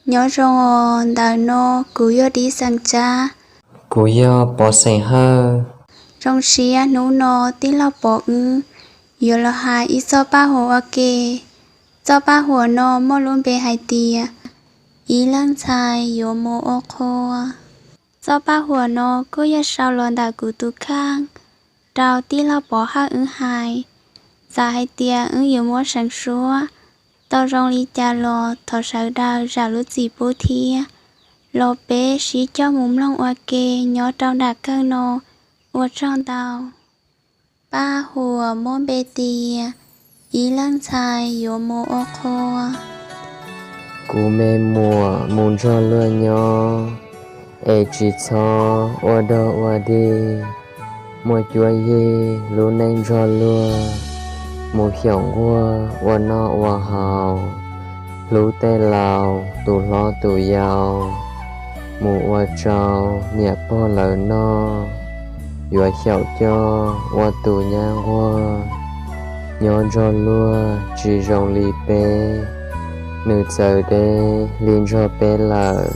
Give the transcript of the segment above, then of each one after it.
Nyob zoo os, ntawm no kuv yog Dib Xeem Tsab. Kuv yog Pov Xeem Hawj. Zoo siab hnub no tij laug Pov wb yuav los hais ib txoj paj huam ua ke. Txoj paj huam no muaj lub npe hais tias ib leej ntxhais yuav mus ua qhua. Txoj paj huam no kuj yog sau los ntawm kuv tus kheej rau tij laug Pov Hawj wb hais. Txawm hais tias wb yuav muab seev suab tau zoo li cas los thov sawv daws zam lub txim pub thiab. Los peb sib coj mus mloog ua ke nyob rau nram kawg no. Ua tsaug ntau. Paj huam muaj npe tias ib leej ntxhais yuav mus ua qhua. Kuv me muam mus nrog luag nyob, es tsis txhob ua dog ua dig. Muaj cuab yig lub neej nrog luag, mus xyaum nquag ua noj ua haus, hlub tej laus tus hlob tus yau, mus ua rau niam pog lawv noj, yuav xyaum coj ua tus nyab nquag. Nyob nrog luag tsis zoo li peb, nws txawv deb li nrog peb lawm.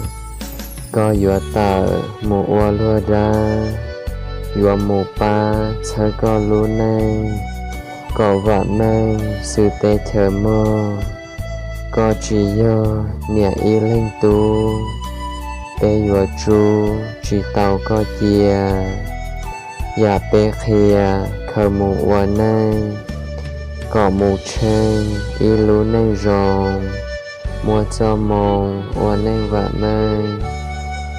Koj yuav tawm mus ua luag dab, yuav mus pab txhawb koj lub neej, kom vam meej xwm teb chaws muag. Koj tsis yog niam ib leeg tub, peb yuav tsu tsis tau koj cia. Yam peb qhia khaws mus ua neej, kom mus tsheej ib lub neej zoo, muaj txoj moo ua neej vam meej.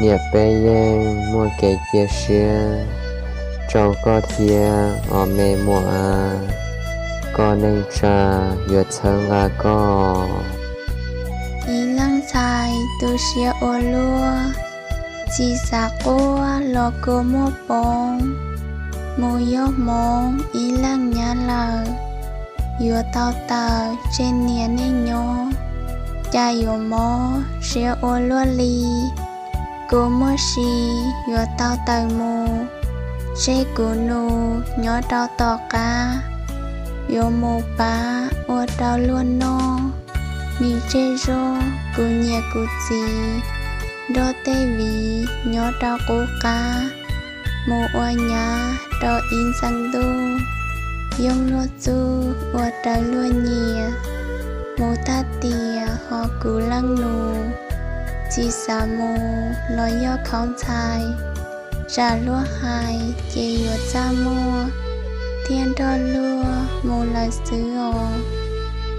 Niam peb yeej muaj kev cia siab rau koj thiab os me muam a, koj neej tsa yuav txhawb nqa koj. Ib leej ntxhais tu siab ua luaj, tsis xav quaj los kua muag poob. Mus yog hmoov ib leeg nyab lawm, yuav tau tawm tseg niam neej nyob, cas yuav mob siab ua luaj li. Kua muag si yuav tau tawm mus, tseg kuv nus nyob rau tom qab, yuav mus pab ua rau luag noj. Nim tseg zog kuv niam kuv txiv, nrog tej viv nyob rau qub qab, mus ua nyab rau ib ntxeev ntuj. Yoog luag txuj ua raws luag nyiam, mus tag tias ho kuv leej nus. Tsis xav mus los yog khaub ntxhais, tsam luag hais ces yuav txaj muag, thiaj nrog luag mus lawm xwb os.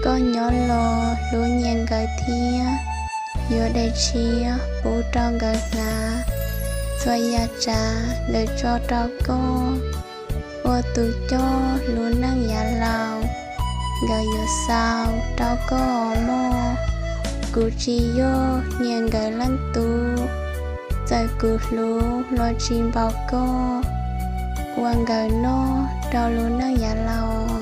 Koj nyob los hlub nyias nkawd thiab, yuav daim tshiab pub rau nkawd hnav, txhua yam tsav nkawd tso rau koj, ua tus coj lub neej yav laus. Nkawd yuav xaus rau koj mog. Kuv tsis yog nyias nkawd leej tub, txawm kuv hlub los tsis npaum koj, ua nkawd noj rau lub neej yav laus.